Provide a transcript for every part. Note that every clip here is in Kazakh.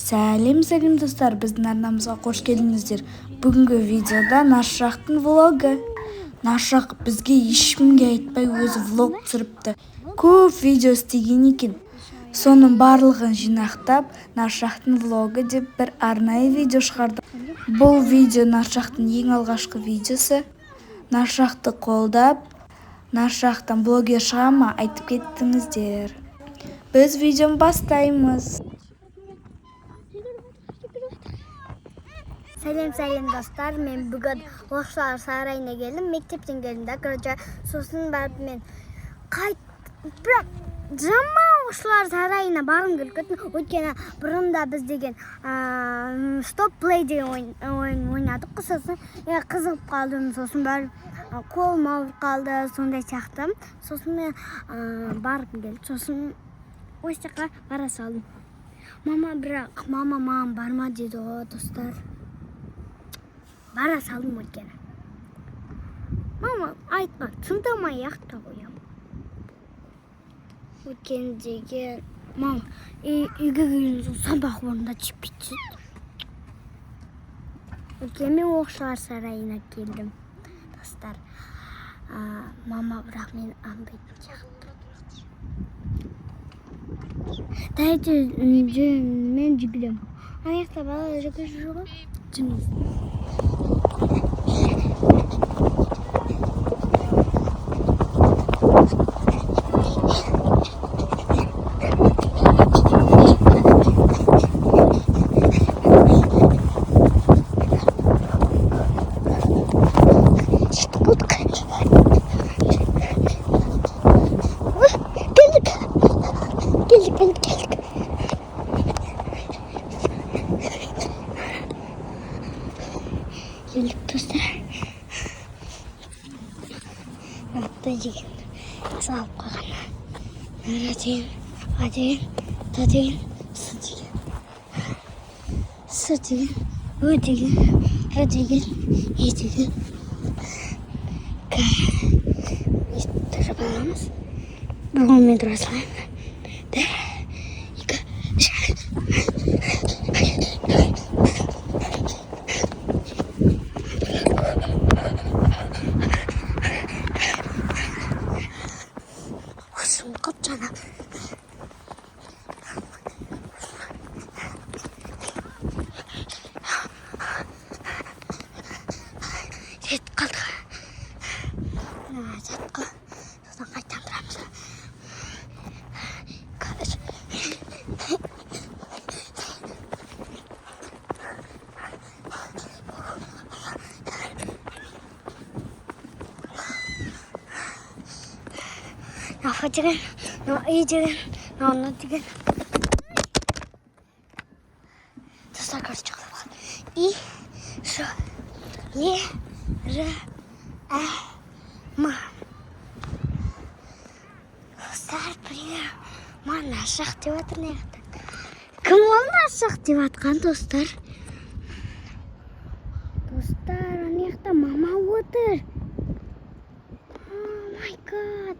Сәлем, сәлем, достар! Біздің арнамызға қош келдіңіздер! Бүгінгі видеода Наршақтың влогы. Наршақ бізге ешкімге айтпай өзі влог түсіріпті. Көп видео істеген екен. Соның барлығын жинақтап, Наршақтың влогы деп бір арнайы видео шығарды. Бұл видео Наршақтың ең алғашқы видеосы. Наршақты қолдап, Наршақтан блогер шыға ма, айтып кеттіңіздер. Біз видеоны бастаймыз. Сәлем, сәлем, достар! Мен бүгін оқушылар сарайына келдім, мектептен келдім да, короче. Сосын барып мен қайт, бірақ жаман оқушылар сарайына барғым келіп кетті, өйткені бұрында біз деген стоп плей деген ойын ойнадық қой. Сосын мен қызығып қалдым, сосын барып қолым ауырып қалды, сондай сияқты. Сосын мен барғым келді, сосын осы жаққа бара салдым. Мама, бірақ мама маған барма деді ғой, достар. Бара салдым, өйткені мама айтма, тыңдамай ақ та қоямын, өйткені деген мама үйге келген соң сабақ орнында тиіп кетеді. Өйткені мен оқушылар сарайына келдім, достар. Мама бірақ мені аңдайтын сияқты. Давайте, мен жүгіремін. Ана жақта балалар жүгіріп жүр ғой. Жүрміз. Жетіп болдық. Ой, келдік, келдік, келдік, келдік, келдік, достар. Т деген салып қойған. Р деген, А деген, Т деген, С деген, С деген, Ö деген, Р деген, Е деген, К. Тұрып аламыз. Бір қолмен тұра салайын. Бір, екі, үш. Осым қалды жаңа. Жетіп қалдық. Мына жетіп қалдық. Содан қайтадан тұрамыз. Екі, үш. Мынау Ф деген, мынау И деген, мынау Н деген. Достар, короче, қалып қалды. И, Ш, Е, Р, Ә, М. Достар, привет. Маған Наршақ деп жатыр мына жақта. Кім ол Наршақ деп жатқан, достар? Достар, ана жақта мама отыр. Oh my God.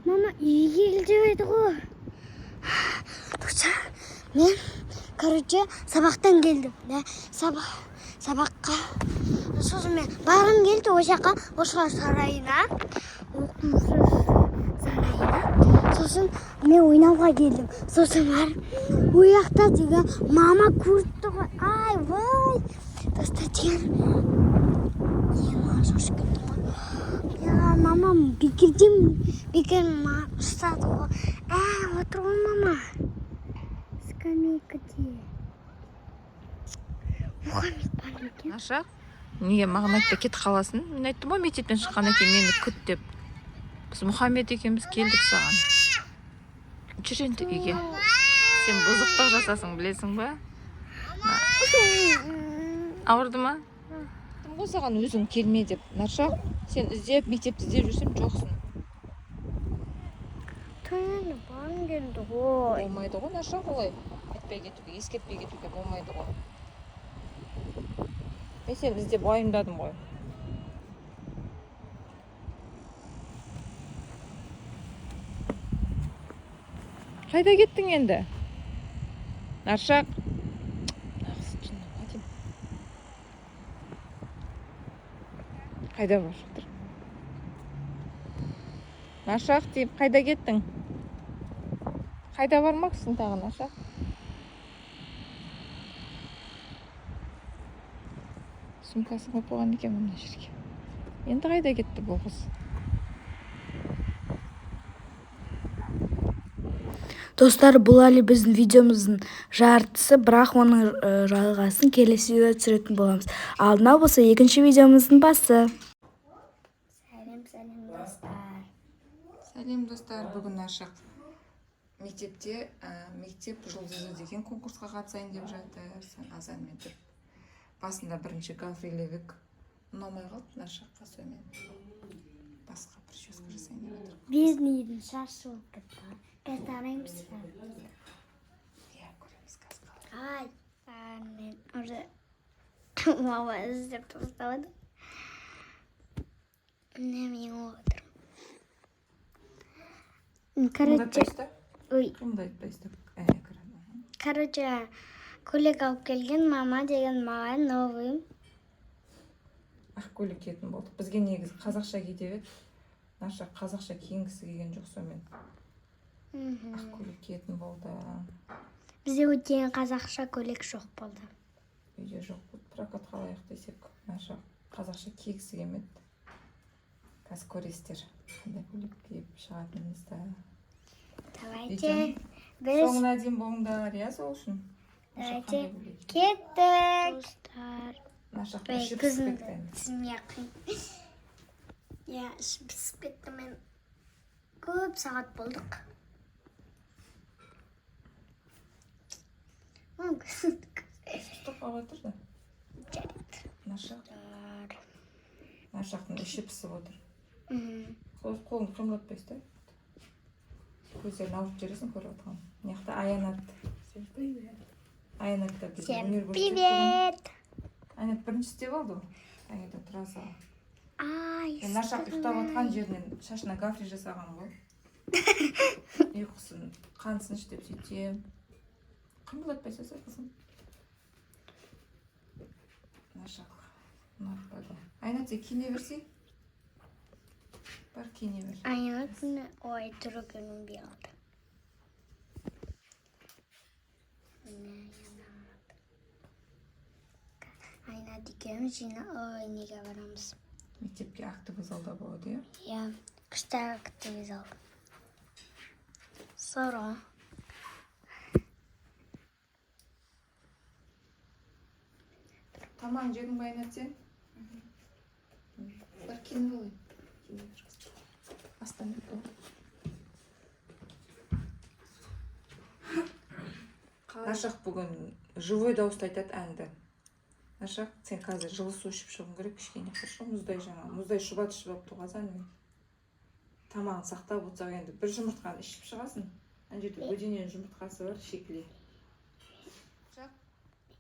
Мама үйге кел деп еді ғой. Достар, мен, короче, сабақтан келдім. Да, сабаққа. Сосын мен барғым келді ол жаққа, оқушылар сарайына. Оқушы сарайына. Сосын мен ойнауға келдім. Сосын барып, ол жақта деген мама көріп тұр ғой. Ай, вай. Достар, деген. Е, шошып кеттім ғой. Я, мамам бекерден бекер маған ұстады ғой. Ә, отыр ғой мама. Скамейкаде. Мұхаммед бар ма екен? Наршақ, неге маған айтпай кетіп қаласың? Мен айттым ғой, мектептен шыққаннан кейін мені күт деп. Біз Мұхаммед екеуміз келдік саған. Жүр енді үйге. Сен бұзықтық жасасың, білесің ба? Ауырды ма? Айттым ғой саған өзің келме деп. Наршақ, сен іздеп, мектепті іздеп жүрсем, жоқсың. Түнде барғым келді ғой. Болмайды ғой, Наршақ, олай айтпай кетуге, ескертпей кетуге болмайды ғой. Мен сені іздеп уайымдадым ғой. Қайда кеттің енді? Наршақ, мына қыз жынды ма деймін, қайда барып жатыр? Наршақ деймін, қайда кеттің? Қайда бармақсың тағы, Наршақ? Сумкасын қойып қойған екен мына жерге. Енді қайда кетті бұл қыз? Достар, бұл әлі біздің видеомыздың жартысы, бірақ оның жалғасын келесі видеода түсіретін боламыз. Ал мынау болса екінші видеомыздың басы. Сәлем, сәлем, достар. Сәлем, достар! Бүгін Наршақ мектепте «Мектеп жұлдызы» деген конкурсқа қатысайын деп жатыр. Азанмен тұрып, басында бірінші гофрилевик ұнамай қалды Наршаққа, сонымен басқа прическа жасайын деп жатыр. Бизнейдің шашы болып кетті. Қазір тараймыз. Иә, көреміз қазір қалай. Ай, мен уже мама іздеп тастады. Міне, мен отырмын. Короче, ой, Қимылдатпайсыз да экран. Короче, көйлек алып келген мама деген маған новый. Ақ көйлек киетін болдық. Бізге негізі қазақша ки деп еді, Наршақ қазақша киінгісі келген жоқ, сонымен ақ көйлек киетін болды. Бізде өткен қазақша көйлек жоқ болды. Үйде жоқ болды, прокатқа алайық десек, Наршақ қазақша кигісі келмеді. Қазір көресіздер қандай көйлек киіп шығатынымызды. Давайте Видеоның біз соңына дейін болыңдар, иә. Сол үшін Наршақ Давайте. қандай көйлек киеді? Кеттік. Достар. Наршақтың Ой, іші пісіп көзім кетті енді. тісіме қиын. Иә, іші пісіп кетті мен. Көп сағат болдық. М, Ыстық болып жатыр да. Жарайды. Наршақ, Наршақтың іші пісіп отыр. Мгм. Қолыңды қимылдатпайсыз да, көздерін ауыртып жібересің көріп отырған. Мына жақта Аянат. Аянат та бізге Всем өнер көрсетеді бүгін. привет! Аянат бірінші істеп алды ғой таңертең тұра сала. Ай, Енді Наршақ ұйықтап жатқан жерінен шашына гафри жасаған ғой, ұйқысын қансыншы деп. Сөйтсем, қимылдатпай салса, қызым. Наршақ ұнатпады. Аянат, сен киіне берсей, бар, киіне бер. Аянат, ой, түрі көрінбей қалды. Міне, Аянат. Аянат екеуміз жина, ой, неге барамыз? Мектепке, актовый залда болады, иә. Иә, күшті актовый зал. Сора. Тамағын жедің ба, Аянат, сен? Бар, киініп алайын. Киіне бер, қызым. Астан ет бол. Наршақ бүгін живой дауыста айтады әнді. Наршақ, сен қазір жылы су ішіп шығуың керек кішкене, хорошо? Мұздай, жаңа мұздай шұбат ішіп алыпты ғой азанмен. Тамағын сақтап отырсақ, енді бір жұмыртқаны ішіп шығасың. Ана жерде бөдененің жұмыртқасы бар, шикіле.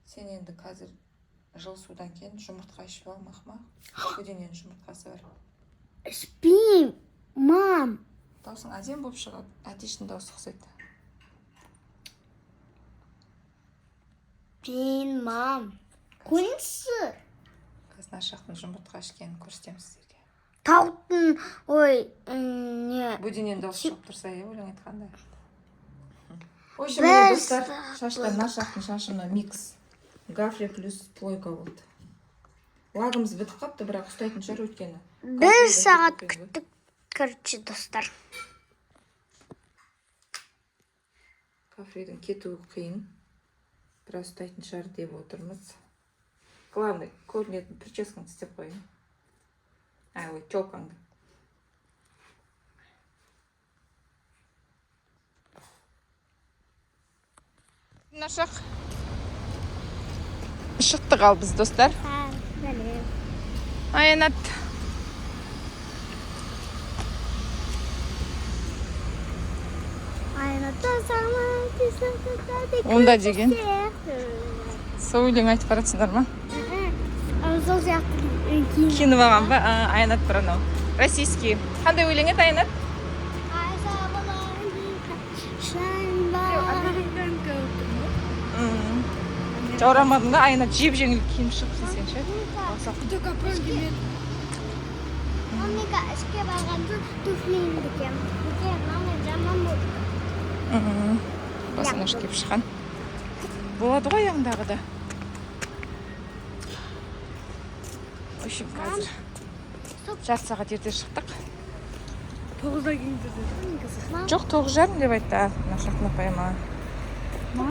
Сен енді қазір жылы судан кейін жұмыртқа ішіп ал, мақма. Бөдененің жұмыртқасы бар. Ішпеймін, мам. Даусың әдемі болып шығады, әтештің дауысы ұқсайды. Блин, мам. Қойыңызшы. Қазір Наршақтың жұмыртқа ішкенін көрсетемін сіздерге. Тауықтың, ой, не. Бөдененің дауысы шығып тұрса, иә, өлең айтқанда. В общем, міне, Бір достар, сағат шаштар, Наршақтың шашы мына микс гафри плюс плойка болды. Лагымыз бітіп қалыпты, бірақ ұстайтын шығар, өйткені Бір гафриді сағат кетіп қойды ғой. күттік, короче, достар. Гафридің кетуі қиын, біраз ұстайтын шығар деп отырмыз. Главный, көрінетін прическаңды істеп қояйын, ай, ой, челкаңды. Наршақ, шықтық. Ал біз, достар, Аянат. Онда деген сол өлең айтып бара жатсыңдар ма? Сол сияқты киін. Киініп алған ба? А, Аянат бар, анау российский қандай өлең еді, Аянат? Жаурамадың да, айына жеп жеңіл киім шығыпсың сен ше. Мамика, ішке барған соң туфлиімді киемін. Неге мама жаман болды. Босонож киіп шыққан. Болады ғой аяғындағы да. В общем, қазір жарты сағат ерте шықтық. 9-да келіңдер деді. Жоқ, 9:30 деп айтты. Мына Шақтың апай маған.